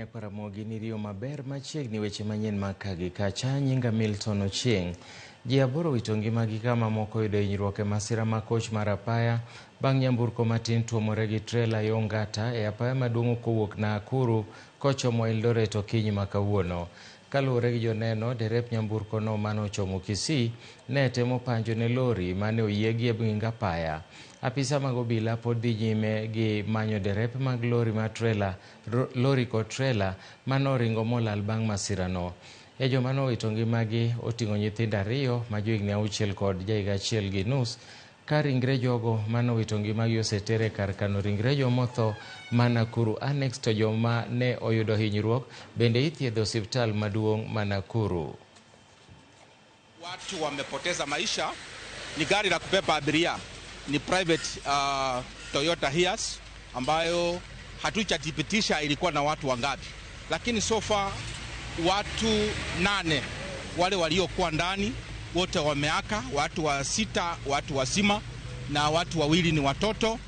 Nyakwaramogi ni riyo maber machiegni weche manyien mag ka gi kacha. Nyinga Milton Ochieng'. Ji aboro owito ngimagi ka mamoko oyudo hinyruok e masira ma koch mar apaya bang' nyamburko matin tuomore gi trela yo Ngata e apaya maduong' kowuok Nakuru kochomo Eldoret okinyi ma kawuono. Kaluwore gi joneno, derep nyamburko no mane ochomo Kisii ne temo panjo ne lori mane oyiegi e nging apaya. Apisa mag obila pod dhi nyime gi manyo derepe mag lori mar trela, lori kod trela mane oringo molal bang' masirano. E joma nowito ngimagi oting'o nyithindo ariyo ma johigni auchiel kod jahiga achiel gi nus ka ringre jogo mane owito ngimagi oseter e kar kano ringre jomotho ma Nakuru Annex to joma ne oyudo hinyruok bende ithiedho e osiptal maduong' ma Nakuru. Watu wamepoteza maisha. Ni gari la kubeba abiria, ni private Toyota Hiace ambayo hatujathibitisha ilikuwa na watu wangapi, lakini so far watu nane wale waliokuwa ndani wote wameaka, watu wa sita watu wazima na watu wawili ni watoto,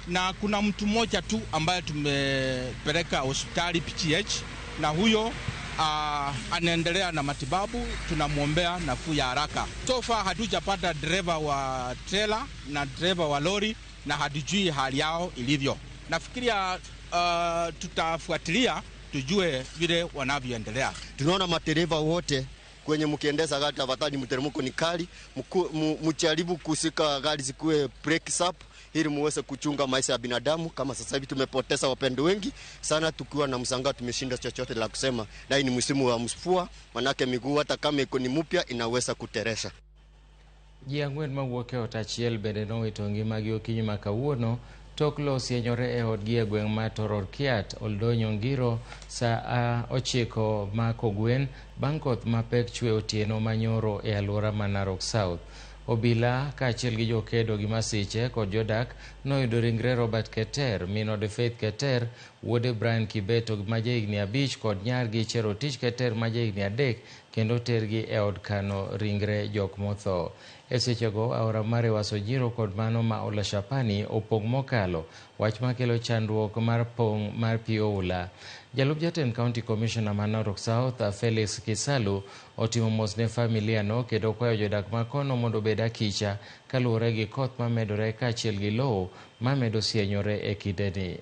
na kuna mtu mmoja tu ambaye tumepeleka hospitali PGH na huyo anaendelea na matibabu, tunamwombea nafuu ya haraka. So far hatujapata dereva wa trela na dereva wa lori na hatujui hali yao ilivyo. Nafikiria tutafuatilia tujue vile wanavyoendelea. Tunaona madereva wote kwenye mkiendesha gari, tafadhali mteremko ni kali, mjaribu kushika gari zikuwe brake up ili muweze kuchunga maisha ya binadamu. Kama sasa hivi tumepoteza wapendo wengi sana, tukiwa na msangao tumeshinda chochote la kusema, na hii ni msimu wa mvua, manake miguu hata kama iko ni mpya inaweza kuteresha. Ji ang'wen mawuok e ot achiel bende nowito ngimagi okinyi ma kawuono tok lowo sienyore e odgi e gweng' ma Tororkiat, Oldonyo Ngiro saa 9 ma kogwen bang' koth mapek chwe otieno manyoro e alwora ma Narok South. Obila kaachiel gi jokedo gi masiche kod jodak noyudo ringre Robert Keter, min ode Faith Keter, wuode Brian Kibeto ma jahigni 5 kod nyargi Cherotich Keter ma jahigni 3 kendo tergi e od kano ringre jok motho. E sechego aora mar Ewaso Nyiro kod mano ma Olashapani opong' mokalo, wach makelo chandruok mar pong' mar pi oula. Jalup jatend County Commissioner ma Narok South Felix Kisalu otimo mos ne familia no kendo kwayo jodak ma kono mondo obed akicha kaluwore gi koth mamedore kaachiel gi lowo mamedo sienyore e kindeni.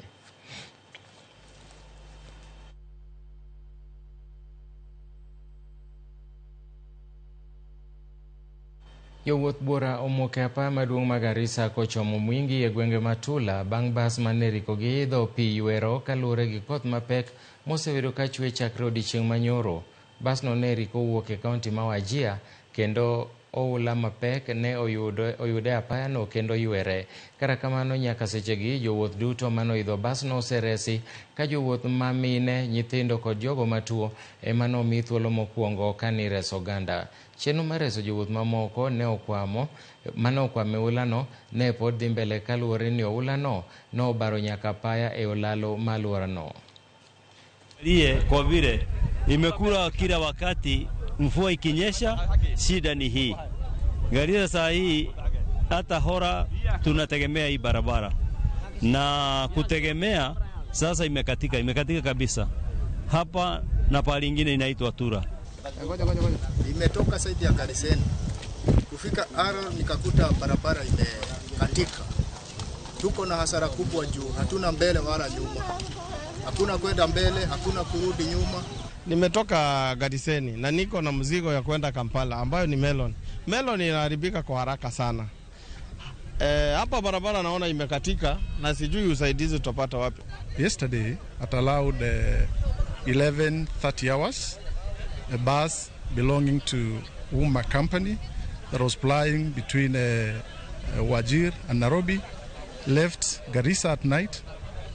Jowuoth buora omoko e apaya maduong' ma Garissa kochomo Mwingi e gwenge ma Tula bang' bas mane riko giidho pi ywero kaluwore gi koth mapek mosebedo ka chwe chakre odiechieng' manyoro. Basno ne riko owuok e kaunti ma Wajir kendo oula mapek ne oyude apayano kendo ywere. Kata kamano nyaka sechegi jowuoth duto manoidho basno oseresi ka jowuoth ma mine, nyithindo kod jogo matuo ema nomi thuolo mokwongo kanireso oganda. Chenro mar reso jowuoth mamoko ne okwamo mane okwamo e oulano ne pod dhi mbele kaluwore ni oulano nobaro nyaka apaya e olalo ma alworano. Kwa vile imekuwa kila wakati mvua ikinyesha, shida ni hii. Garissa saa hii hata hora tunategemea hii barabara, na kutegemea sasa imekatika, imekatika kabisa hapa na pahali ingine inaitwa Tura. Imetoka side ya Gariseni kufika Arror nikakuta barabara imekatika. Tuko na hasara kubwa juu hatuna mbele wala nyuma, hakuna kwenda mbele, hakuna kurudi nyuma. Nimetoka Gariseni na niko na mzigo ya kwenda Kampala ambayo ni melon. Melon inaharibika kwa haraka sana. Hapa barabara naona imekatika na sijui usaidizi tutapata wapi. Yesterday at around 11:30 hours, a bus belonging to Umma Company that was flying between Wajir and Nairobi left Garissa at night,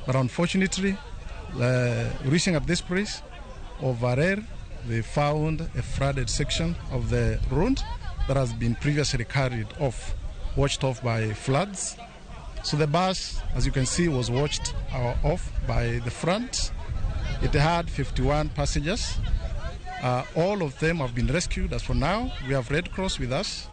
but unfortunately, reaching at this place of Arer, they found a flooded section of the road that has been previously carried off, washed off by floods. So the bus, as you can see, was washed off by the front. It had 51 passengers. All of them have been rescued. As for now, we have Red Cross with us.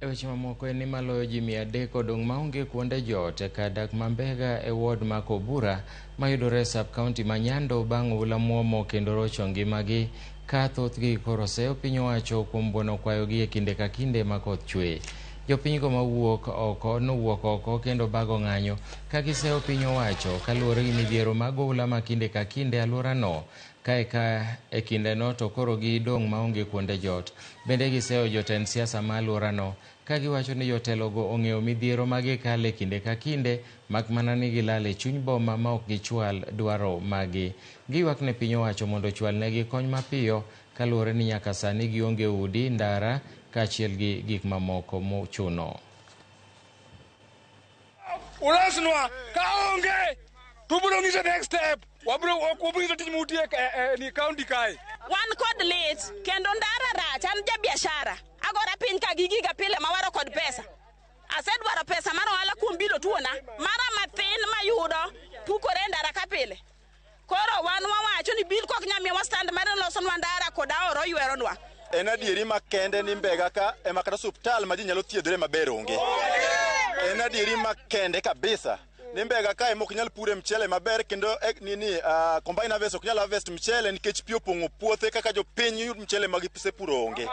E weche mamoko en ni maloyo ji 300 odong' maonge kuonde jot e kar dak ma Mbega e ward ma Kobura mayudore e sub-county ma Nyando bang' oula muomo kendo rocho ngimagi ka thothgi koro oseyo piny owacho kuom buono kwayogi e kinde ka kinde ma koth chwe. Jopinygo mawuok oko nowuok oko kendo bago ng'anyo ka giseyo piny owacho kaluwore gi midhiero mag oula ma kinde ka kinde alworano kae ka e kindeno to koro gidong' maonge kuonde jot. Bende giseyo jotend siasa ma alworano ka giwacho ni jotelogo ong'eyo midhiero ma gikale kinde ka kinde mak mana ni gilal e chuny boma ma ok gichwal dwaro magi. Giywak ne piny owacho mondo ochwalnegi kony mapiyo kaluwore ni nyaka sani gionge udi, ndara kaachiel gi gik mamoko mochuno. Ulosnwa ka onge to ubiro nyiso next step, wabiro ok wabiro nyiso tich mutie ni county kae. Wan kod lit kendo ndara rach. An jabiashara agora piny ka gi giga pile mawaro kod pesa. Asedwaro pesa mar ohala kuom bilo tuona mara mathin mayudo pukore e ndara ka pile. Koro wan wawacho ni bil kok nyamiwa stand mar losonwa ndara kod aora oyweronwa. En adieri makende ni Mbega ka ema kata osiptal ma ji nyalo thiedhore maber onge. En adieri makende kabisa ni Mbega ka ema ok nyal pure mchele maber kendo combine harvest ok nyal harvest mchele nikech pi opong'o puothe kaka jopiny yud mchele ma gisepuro onge.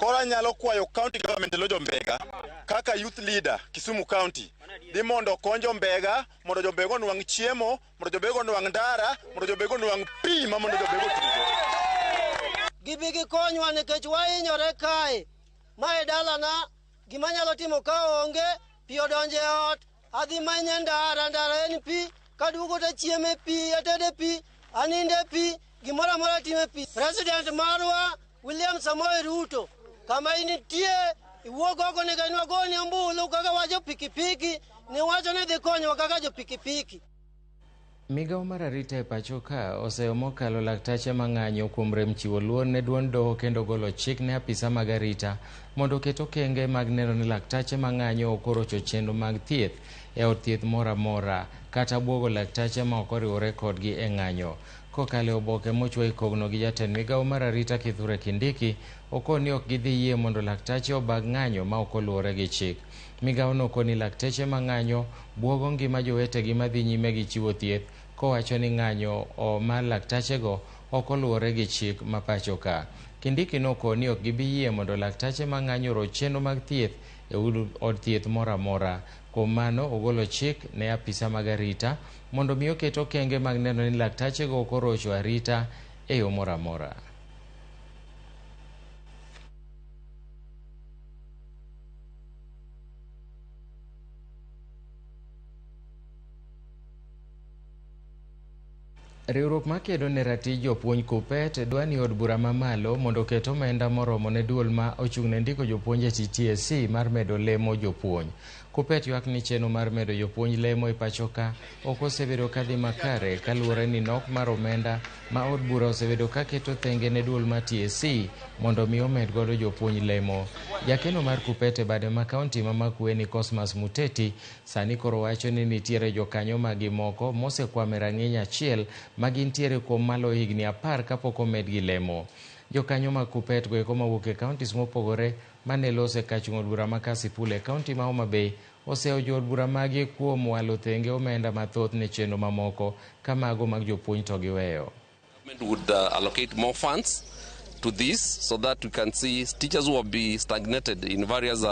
Koro anyalo kwayo county government lo jo Mbega kaka youth leader Kisumu County di mondo okony jo Mbega mondo jo Mbega onwang' chiemo, mondo jo Mbega onwang' ndara, mondo jo Mbega onwang' pi ma mondo jo Mbega otigo. Gibi gikonywa nikech wahinyore kae. Mae dalana, gima anyalo timo ka onge, pi odonjo e ot, adhi manyo ndara, ndara en pi, kaduogo to achiemo e pi, atede pi, aninde pi, gimoro amora atimo e pi. President marwa William Samoei Ruto, kama intie, iwuog oko nikech nwagoni ombulu kaka wajo pikipiki, niwacho ni dhi konyowa kaka jo pikipiki. Migawo mar arita e pacho ka oseyo mokalo laktache mang'anyo kuom rem chiwo luor ne duond doho kendo golo chik ne apisa mag arita mondo oket okenge mag neno ni laktache mang'anyo ok orocho chenro mag thieth e od thieth moro amora kata buogo laktache ma ok oriwore kodgi e ng'anyo. Kokalo e oboke mochwo kogno gi jatend migawo mar arita Kithure Kindiki, okoni ok gidhi yie mondo laktache obag ng'anyo ma ok oluwore gi chik. Migawo no okoni lakteche mang'anyo buogo ngima jowetegi madhi nyime gi chiwo thieth kowacho ni ng'anyo mar laktachego ok oluwore gi chik ma pacho ka. Kindiki nokoni ok gibi yie mondo laktache mang'anyo oroch chenro mag thieth e od thieth moro amora. Kuom mano ogolo chik ne apisa mag arita mondo mi oket okenge mag neno ni laktachego ok orocho arita e yo moro amora. Riwruok makedo ne ratich jopuonj KUPPET dwa ni od bura mamalo mondo oket omenda moromo ne duol ma ochung' ne ndiko jopuonj e TSC mar medo lemo jopuonj. KUPPET ywak ni chenro mar medo jopuonj lemo e pacho ka ok osebedo kadhi makare kaluwore ni nok mar omenda ma od bura osebedo kaketo thenge ne duol mar TSC mondo mi omed godo jopuonj lemo. Jakeno mar KUPPET e bade ma kaunti ma Makueni Cosmas Muteti sani koro wacho ni nitiere jokanyo magi moko mosekwamo e rang'iny achiel ma gintiere kuom malo higni 10 kapok omedgi lemo. Jokanyo mag KUPPET go eko mawuok e counties mopogore mane lose kachung' od bura ma Kasipul e kaunti ma Homa Bay oseyo jood bura magi kuom walo thenge omenda mathoth ne chenro mamoko ka mago mag jopuonj to giweyo. Government would allocate more funds to this so that we can see teachers who have been stagnated in various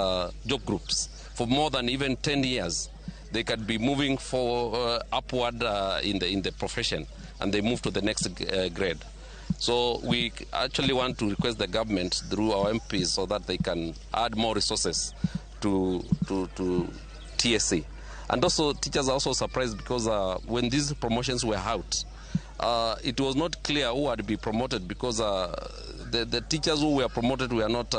job groups for more than even 10 years. They can be moving for upward in the profession, and they move to the next grade. So we actually want to request the government through our MPs so that they can add more resources to TSC. And also teachers are also surprised because when these promotions were out, it was not clear who had been promoted because the teachers who were promoted were not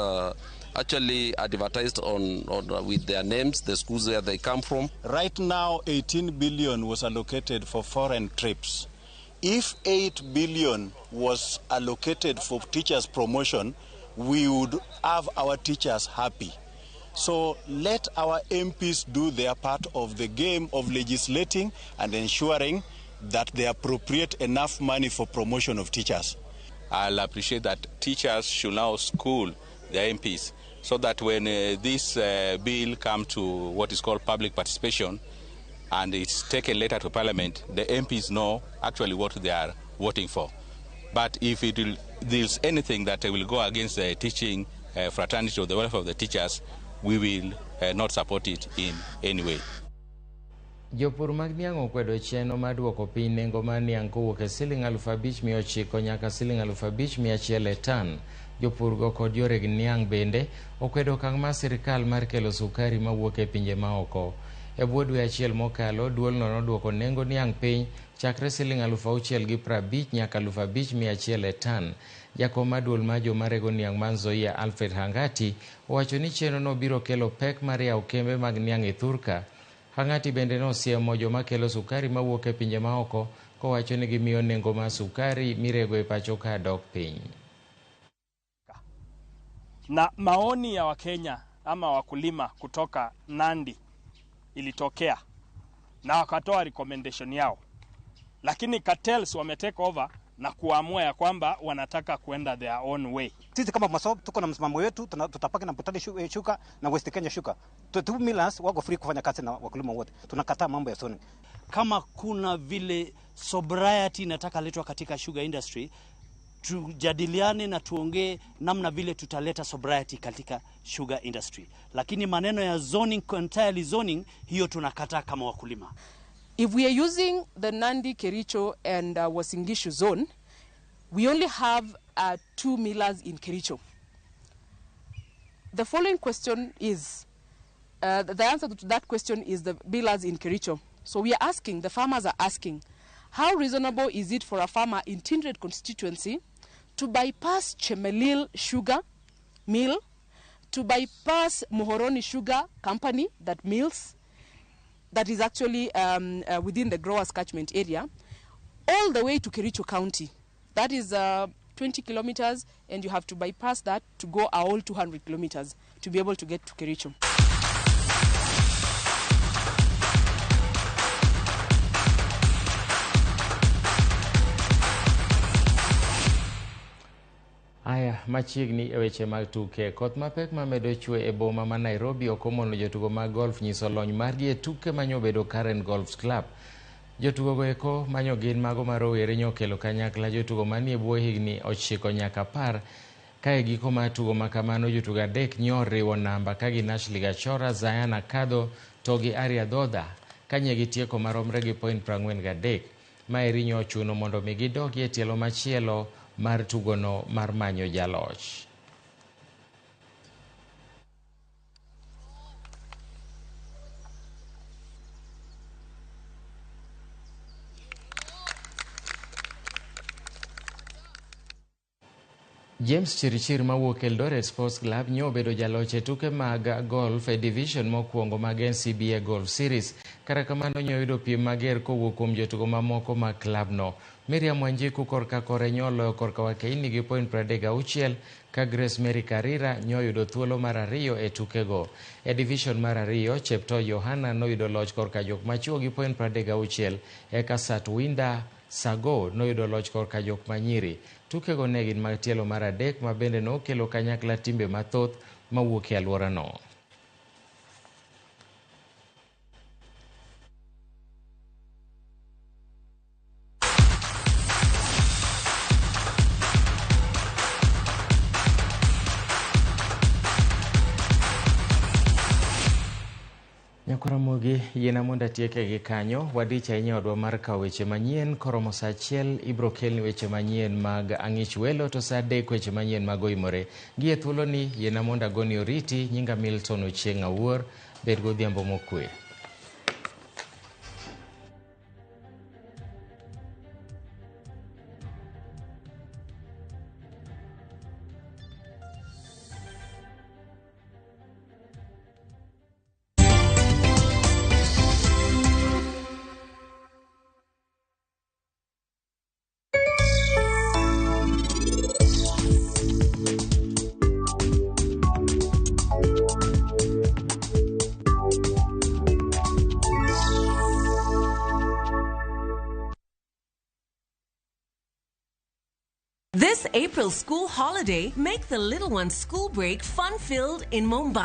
actually advertised on with their names, the schools where they come from. Right now, 18 billion was allocated for foreign trips. If 8 billion was allocated for teachers' promotion, we would have our teachers happy. So let our MPs do their part of the game of legislating and ensuring that they appropriate enough money for promotion of teachers. I'll appreciate that teachers should now school their MPs so that when this bill comes to what is called public participation and it's taken later to Parliament, the MPs know actually what they are voting for. But if there's anything that will go against the teaching fraternity or the welfare of the teachers, we will not support it in any way. Jopur mag niang' okwedo chenro mar duoko piny nengo mar niang' kowuok e siling 5,900 nyaka siling 5,100 e tan. Jopurgo kod yoreg niang' bende okwedo okang' mar sirikal mar kelo sukari mawuok e pinje maoko. E bwo dwe achiel mokalo, duolno noduoko nengo niang' piny chakre siling 6,050 nyaka 5,100 e tan. Jakom mar duol mar joma rego niang' mar Nzoia Alfred Hangati owacho ni chenrono biro kelo pek mar yawo kembe mag niang' e thurka. Hangati bende nosiemo joma kelo sukari mawuok e pinje maoko kowacho ni gimiyo nengo mar sukari mirego e pacho ka dok piny. Na maoni ya Wakenya ama wakulima kutoka Nandi ilitokea na wakatoa recommendation yao, lakini cartels wame take over na kuamua ya kwamba wanataka kuenda their own way. Sisi kama Masob tuko na msimamo wetu, tutapaki na Butali Sugar na West Kenya Sugar. Two millers wako free kufanya kazi na wakulima wote. Tunakataa mambo ya zoning. Kama kuna vile sobriety inataka letwa katika sugar industry, tujadiliane na tuongee namna vile tutaleta sobriety katika sugar industry. Lakini maneno ya zoning, entirely zoning, hiyo tunakataa kama wakulima. If we are using the Nandi, Kericho and Uasin Gishu zone, we only have 2 millers in Kericho. The following question is, the answer to that question is the millers in Kericho. So we are asking, the farmers are asking, how reasonable is it for a farmer in Tindred constituency to bypass Chemelil Sugar Mill, to bypass Muhoroni Sugar Company that mills, that is actually within the growers catchment area, all the way to Kericho County? That is 20 kilometers, and you have to bypass that to go all 200 kilometers to be able to get to Kericho. Aya, machiegni e weche mag tuke. Koth mapek mamedo chwe e boma ma Nairobi ok omono jotugo mag golf nyiso lony margi e tuke manyobedo Karen Golf Club. Jotugo go eko manyo gin mago ma rowere nyokelo kanyakla jotugo manie bwo higni 9 nyaka 10. Ka e giko mar tugo makamano jotugo 3 nyoriwo namba ka gin Ashley Gachora, Zayana Kadho to gi Aria Dhodha kanye gitieko maromre gi point 43. Maeri nyochuno mondo mi gidogi e tielo machielo mar tugono mar manyo jaloch. James Chirichir mawuok Eldoret Sports Club nyobedo jaloch e tuke mag golf e division mokwongo mag NCBA Golf Series. Kata kamano nyoyudo piem mager kowuok kuom jotugo mamoko mag klabno. Miriam Wanjiku korka kore nyoloyo korka Wakeini gi point 36 ka Grace Mary Karira nyoyudo thuolo mar 2 e tukego. E division mar 2, Cheptoo Yohana noyudo loch korka jok machuo gi point 36 eka Satwinda Sago noyudo loch korka jok manyiri. Tukego ne gin mag tielo mar 3 ma bende nokelo kanyakla timbe mathoth mawuok e alworano. Nyakwaramogi yiena mondo atieke gi kanyo. Wadich ahinya odwa mar kawo weche manyien. Koromo saa 1 ibro kelni weche manyien mag ang'ich welo to saa 3 weche manyien mag oimore. Gi e thuoloni yiena mondo agoni oriti. Nyinga Milton Ochieng' Awuor. Bed godhiambo mokwe. This April school holiday, make the little one's school break fun-filled in Mombasa.